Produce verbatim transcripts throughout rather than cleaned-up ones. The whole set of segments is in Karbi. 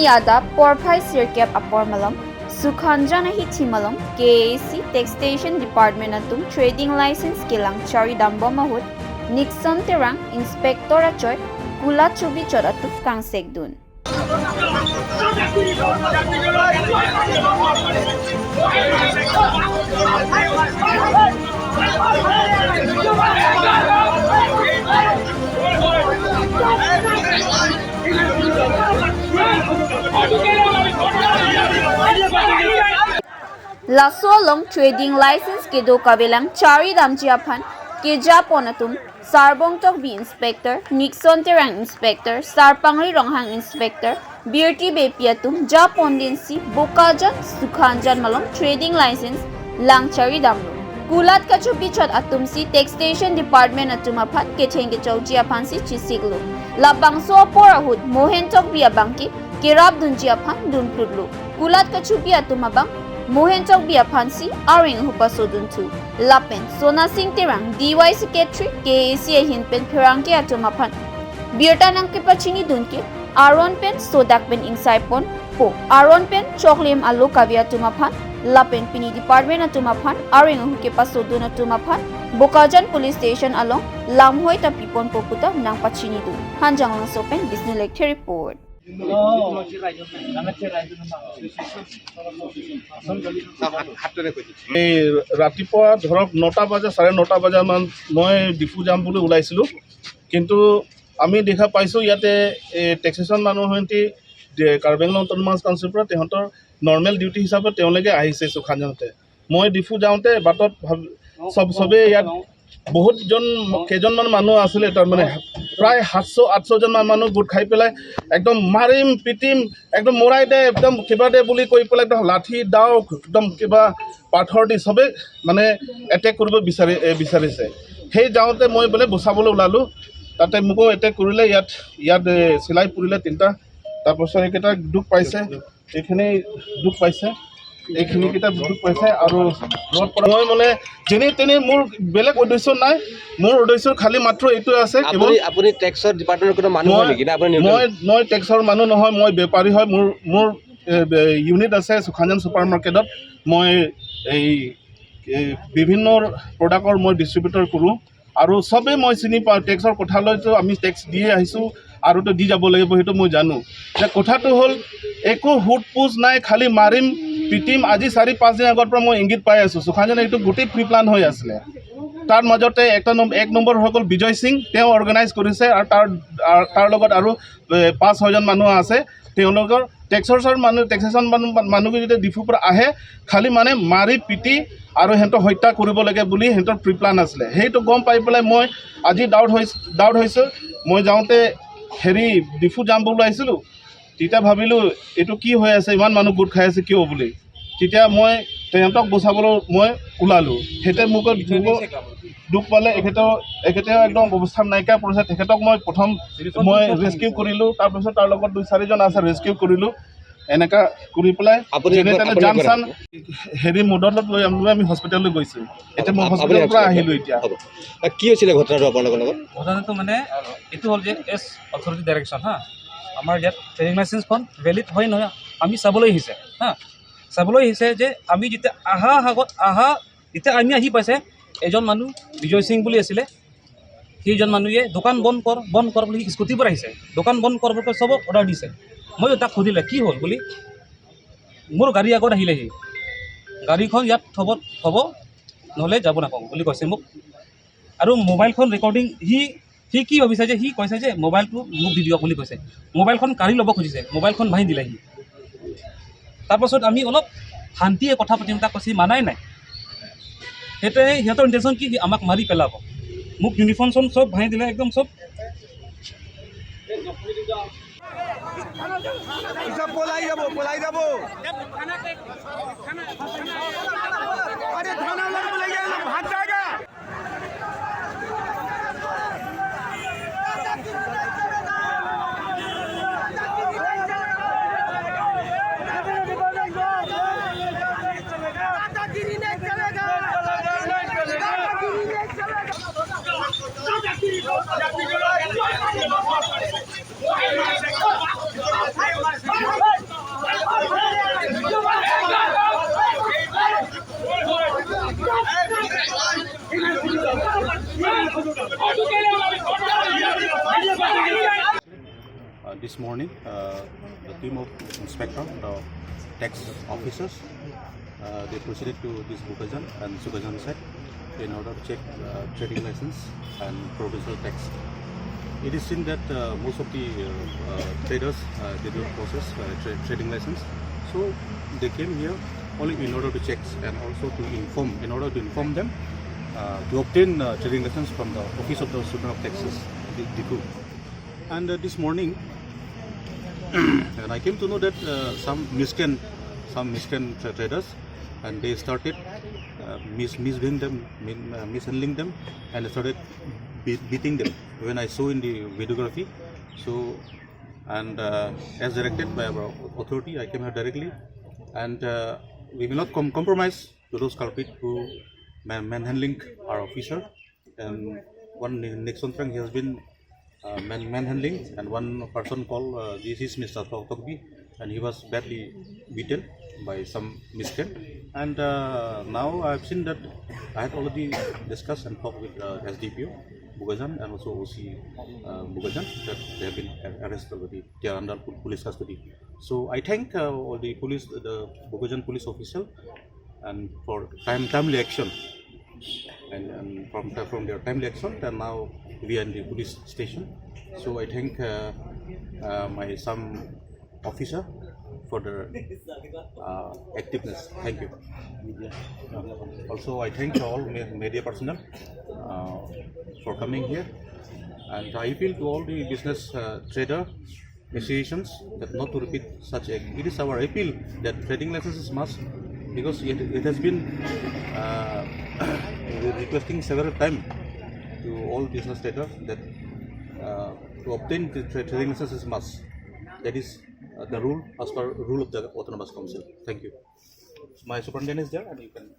Adap porphai sirkep apor malom, Sukhanjan ahithi malom, K A A C Taxation Department atum trading license kelang charidambom ahut, Nixon Terang, Inspector achoi, kulat chobi chot atum kangsekdun. Laso along trading license kedo kavelang charidamji aphan kejapon atum Sarbong Tokbi Inspector, Nixon Terang Inspector, Sarpangri Ronghang Inspector, Birti Beypi atum japon dinsi Bokajan, Sukhanjan malom trading license lang charidamlo. Kulat kachobi chot atumsi Taxation Department atum aphan ketheng kechokji aphansi chesiklo. Labangso apor ahut Mohen Tokbi abangke kerapdunji aphan dunplutlo. Kulat kachobi atum abang Mohen Tokbi aphansi areng ahu pasodunthu. Lapen Sona Sing Terang, D Y Secretary, K A A C ahin pen pherangke atum aphan birta nangkepachinidun ke aron pen sodak pen ingsaiponpo. Aron pen choklim alo kave atum aphan lapen pini department atum aphan areng ahu kepasodun atum aphan Bokajan Police Station along lamhoi ta piponpo puta nangpachinidun. Hanjanglangso pen Bisnu Lekthe report. এই ৰাতিপুৱা ধৰক নটা বজা, চাৰে নটা বজামান মই ডিফু যাম বুলি ওলাইছিলোঁ, কিন্তু আমি দেখা পাইছোঁ ইয়াতে এই টেক্সেশ্যন মানুহ সমিতি, যে কাৰ্বি আংলং অট'নমাছ কাউন্সিলৰ পৰা তেহেঁতৰ নৰ্মেল ডিউটি হিচাপে তেওঁলোকে আহিছে সুখানজনতে। মই ডিফু যাওঁতে বাটত ভাব-, চব, চবেই ইয়াত বহুতজন, কেইজনমান মানুহ আছিলে, তাৰমানে প্ৰায় সাতশ আঠশজন মান মানুহ গোট খাই পেলাই একদম মাৰিম পিটিম, একদম মৰাই দে, একদম কিবা দে বুলি কৈ পেলাই একদম লাঠি, দাও, একদম কিবা পাথৰ দি চবেই মানে এটেক কৰিব বিচাৰি, এ, বিচাৰিছে। সেই যাওঁতে মই বোলে বচাবলৈ ওলালোঁ, তাতে মোকো এটেক কৰিলে, ইয়াত, ইয়াত, এ, চিলাই পৰিলে তিনিটা, তাৰপাছত এইকেইটা দুখ পাইছে, এইখিনি দুখ পাইছে, এইখিনিকেইটা দুখ পাইছে আৰু ৰদ পৰা মই মানে যেনে তেনে, মোৰ বেলেগ উদ্দেশ্য নাই, মোৰ উদ্দেশ্য খালি মাত্ৰ এইটোৱে আছে, কেৱল আপুনি, আপুনি টেক্সৰ ডিপাৰ্টমেণ্টৰ কোনো মানুহ হয় মই, নেকি? না, আপুনি নিউট্ৰেল? মই, মই টেক্সৰ মানুহ নহয়, মই বেপাৰী হয়। মোৰ, মোৰ, এ, বে-, ইউনিট আছে সুখাঞ্জন ছুপাৰ মাৰ্কেটত। মই এই, এই বিভিন্ন প্ৰডাক্টৰ মই ডিষ্ট্ৰিবিউটৰ কৰোঁ। আৰু চবেই মই চিনি পাওঁ, টেক্সৰ কথা লৈতো আমি টেক্স দিয়ে আহিছোঁ আৰু তো দি যাব লাগিব, সেইটো মই জানো। যে কথাটো হ'ল, একো হুট পুজ নাই, খালি মাৰিম, পিটিম। আজি চাৰি পাঁচ দিন আগৰ পৰা মই ইংগিত পাই আছোঁ, সুখাঞ্জন এইটো গোটেই প্ৰি প্লান হৈ আছিলে। তাৰ মাজতে এটা নম-, এক নম্বৰ হৈ গ'ল বিজয় সিং, তেওঁ অৰ্গেনাইজ কৰিছে আৰু তাৰ, আৰ-, তাৰ লগত আৰু, এ, পাঁচ ছয়জন মানুহ আছে, তেওঁলোকৰ টেক্সৰ মানুহ, টেক্সেশ্যন মানুহ, মানুহকেইটা ডিফুৰ পৰা আহে, খালি মানে মাৰি পিটি আৰু সিহঁতক হত্যা কৰিব লাগে বুলি সিহঁতৰ প্ৰি প্লান আছিলে। সেইটো গম পাই পেলাই মই আজি ডাউট হৈ, ডাউট হৈছে। মই যাওঁতে হেৰি ডিফু যাম বুলি আহিছিলোঁ, তেতিয়া ভাবিলোঁ এইটো কি হৈ আছে, ইমান মানুহ গোট খাই আছে কিয় বুলি। তেতিয়া মই তেহেঁতক বচাবলৈ মই ওলালোঁ। সিহঁতে মোক, মোক দুখ পালে, এখেতৰ, এখেতে একদম অৱস্থা নাইকিয়া পৰিছে। তেখেতক মই প্ৰথম মই ৰেস্কিউ কৰিলোঁ, তাৰপিছত তাৰ লগত দুই চাৰিজন আছে, ৰেস্কিউ কৰিলোঁ। এনেকা কৰি পেলাই আপুনি যেনে তেনে আপুনি জান চান হেৰি মদত লৈ আমি, লৈ আমি হস্পিটেললৈ গৈছোঁ। এতিয়া মই আপ-, আপুনি হস্পিটেলৰ পৰা হস্পিটেলত আহিলোঁ এতিয়া। হ'ব। আ, কি হৈছিলে ঘটনাটো আপোনালোকৰ লগত? ঘটনাটো মানে এইটো হ'ল যে এজ অথৰিটি ডাইৰেকশ্যন, হা, আমাৰ ইয়াত ট্ৰেডিং লাইচেন্সখন ভেলিড হয় নহয় আমি চাবলৈ আহিছে, হা, চাবলৈ আহিছে যে আমি যেতিয়া আহা আগত, আহা, যেতিয়া আমি আহি পাইছে, এজন মানুহ বিজয় সিং বুলি আছিলে, সেইজন মানুহে দোকান বন্ধ কৰ, বন্ধ কৰ বুলি স্কুটিৰ পৰা আহিছে, দোকান বন্ধ কৰ বুলি কৈ চবক অৰ্ডাৰ দিছে। মই তাক সুধিলে কি হ'ল বুলি, মোৰ গাড়ী আগত আহিলেহি, গাড়ীখন ইয়াত থ'ব, থ'ব, নহ'লে যাব নাপাব বুলি কৈছে মোক। আৰু মোবাইলখন ৰেকৰ্ডিং, সি, সি কি ভাবিছে যে, সি কৈছে যে মোবাইলটো মোক দি দিয়ক বুলি কৈছে, মোবাইলখন কাঢ়ি ল'ব খুজিছে, মোবাইলখন ভাঙি দিলে সি। তাৰপাছত আমি অলপ শান্তিয়ে কথা পাতিম, তাক কৈছে, মানাই নাই। সেইটোৱে সিহঁতৰ ইণ্টেনশ্যন কি, আমাক মাৰি পেলাব। মোক ইউনিফৰ্ম চব, চব ভাঙি দিলে, একদম চব। পিছে পলাই যাব, পলাই যাব। আৰে থানা লগ বুলাই যাব, ভাগ যায়গা। दादागिरी नहीं चलेगा। दादागिरी नहीं चलेगा। Uh, this morning, uh, the team of inspector, the tax officers, uh, they proceeded to this Bokajan and Sukajan side in order to check, uh, trading license and provincial tax. It is seen that, uh, most of the, uh, uh, traders, uh, they don't possess, uh, tra- trading license, so they came here only in order to check and also to inform, in order to inform them, uh, to obtain, uh, trading license from the office of the Superintendent of Taxes, Di- Diphu. And, uh, this morning, and I came to know that, uh, some miscreant, some miscreant tra- traders, and they started, uh, mis- misbehaving them, min- uh, mishandling them, and started be- beating them. When I saw in the videography, so, and, uh, as directed by our authority, I came here directly, and, uh, we will not com- compromise to those culprits who man- manhandling our officer. And one Ni- Nixon Trang, he has been, uh, man- manhandling, and one person called, uh, this is Mister Tok- Tokbi, and he was badly beaten by some miscreant. And, uh, now I've seen that I had already discussed and talked with, uh, S D P O Bokajan and also O C, uh, Bokajan, that they have been ar- arrested already. They are under pol- police custody. So I thank, uh, all the police, the Bokajan police official, and for time timely action, and, and from from their timely action, then now we are in the police station. So I thank, uh, uh, my some officer for their, uh, activeness. Thank you. Uh, also, I thank all me- media personnel, uh, for coming here, and I appeal to all the business, uh, trader associations that not to repeat such act. It is our appeal that trading license is must, because it, it has been, uh, requesting several times to all business traders that, uh, to obtain the tra- trading license is must. That is, uh, the rule as per rule of the Autonomous Council. Thank you. My superintendent is there, and you can.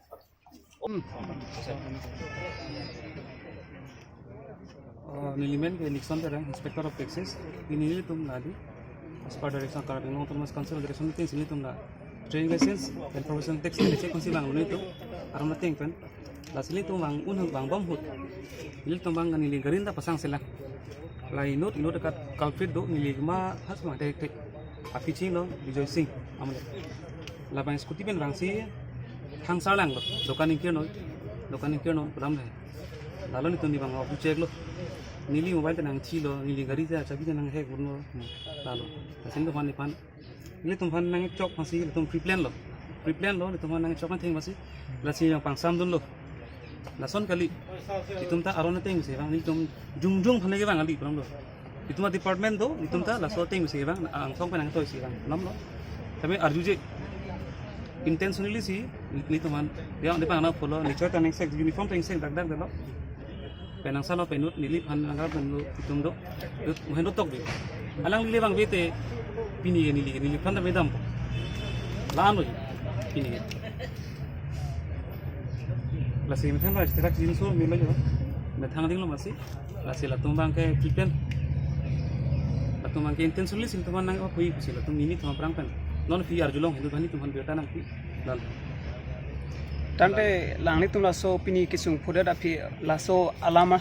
Oh, neli men ke Nixon Terang, Inspector of Taxes. Pini nelitum la di, as per direction, Karbi Anglong Autonomous Council direction, tin si nelitum la trading license and professional tax neli check konsi vanglo nelitum, aron ateng pen. Lasi nelitum vang un vang bom ahut, nelitum vang neli gari ta pasang selang. La inut inut dekat culprit do, neli ma has ma tek tek. Api ching lo, Bijoy Singh, amle. Labang scooty pen vangsi thangsar lang lo, dokan ingkir non, dokan ingkir non, pulam le. Lalo nelitum ni bang abu check lo. Neli mobile ta nangchilo, neli gari ta chabi ta nanghack lo. Hmm, lalo. Lasi nelitum aphan, nelitum aphan nangchok aphansi, nelitum pre-plan lo. Pre-plan lo, nelitum aphan nangchok nangtheng aphansi. Lasi nangpangsam dunlo. Lason kali. Itum ta aron ateng si vang, nelitum jongjong aphan le vang kali, pulam lo. Itum a-department do, itum ta laso ateng si vang, angsong pen nangtoi si vang, pulam lo. Tame arjuje. Intentionally si, nelitum aphan, ya, neli pang na follow, nature ta nangsek, uniform ta nangsek, dak dak lo. Pen nangsalo pen inut, neliphan nangkar pen lo, itum do. Inut, Mahendra Tokbi. Alangli le vangve te, pini ke neli, neliphan ta medam po. La-an lo, pini ke. Lasi methang ra, sitera chinso, melo jo. Methang ding lo masi. Lasi latum abang ke pre-plan. Latum abang ke intentionally si nelitum aphan nangpui pusi latum nelitum aphrang pen. Non aphi arjulong, inut aphan nelitum aphan birta nangpi. Lalo. Tangte alanglitum laso pini kesung phudet aphi laso alam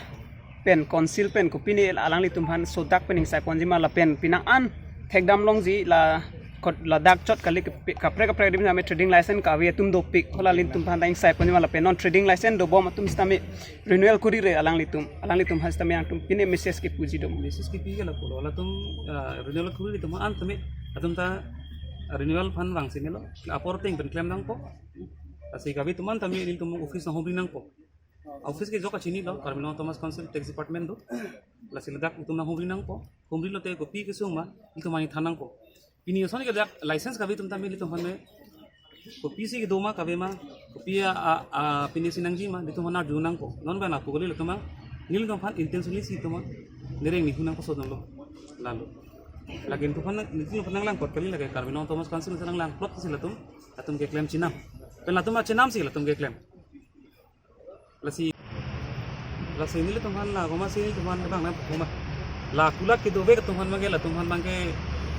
pen council pen kopine alanglitum aphan sodak pen ingsai ponji ma lapen penang an thekdam longji la kot ladak chot kali ke pe- kaprek kaprek adim sitame trading license kave atum dopik, hala alanglitum aphan ta ingsai ponji ma lapen non trading license dobom atum sitame renewal kurire alanglitum, alanglitum aphan sitame nangtum pine message kepuji do? Message kepi ke lapu lo, latum, ah, renewal kurire atum an tame, atum ta renewal aphan vangsi melo, apor ateng pen klem nangpo. Lasi kave atum an tame nelitum office nanghumri nangpo. Office ke jok kachini lo, Karbi Anglong Autonomous Council Tax Department do. Lasi ladak itum nanghumri nangpo. Humri lote kopi kesung ma, itum aphan than nangpo. Pini ason ke dak license kave atum tame nelitum aphan me. Kopisi kedo ma kave ma, kopi a, a, a, pini si nangji ma, nelitum aphan arju nangpo. Non bana pukuli latum ma, nelitum aphan intentionally si itum ma nereng nihu nangpo so dong lo. Lalo. Lake nelitum aphan, nelitum aphan nanglangkot kali lake Karbi Anglong Autonomous Council nanglangplot si latum, latum keklem chenam. Pen latum achenam si latum keklem. Lasi, lasi nelitum aphan la, koma si nelitum aphan bang na, koma. La kulak kedovek atum aphan abang ke, latum aphan abang ke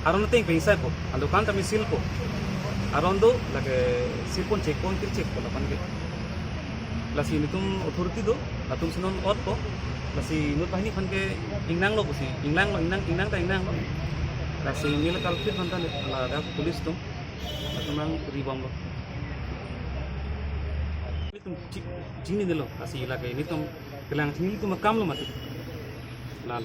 aron ateng pen ingsai po. Adukan tame seal po. Aron do, lake seal pon check pon, kir check po lapen ke. Lasi nelitum authority do, Atum si non otpo, lasi inut banghini aphan ke ingnanglo pusi, ingnanglo, ingnang, ingnang ta ingnanglo. Lasi neli kalpit aphan ta ladak police atum, atum nangribomlo. Nelitum ji-, jinine lo, lasi lake nelitum kelang nelitum akamlo mati. Lalo.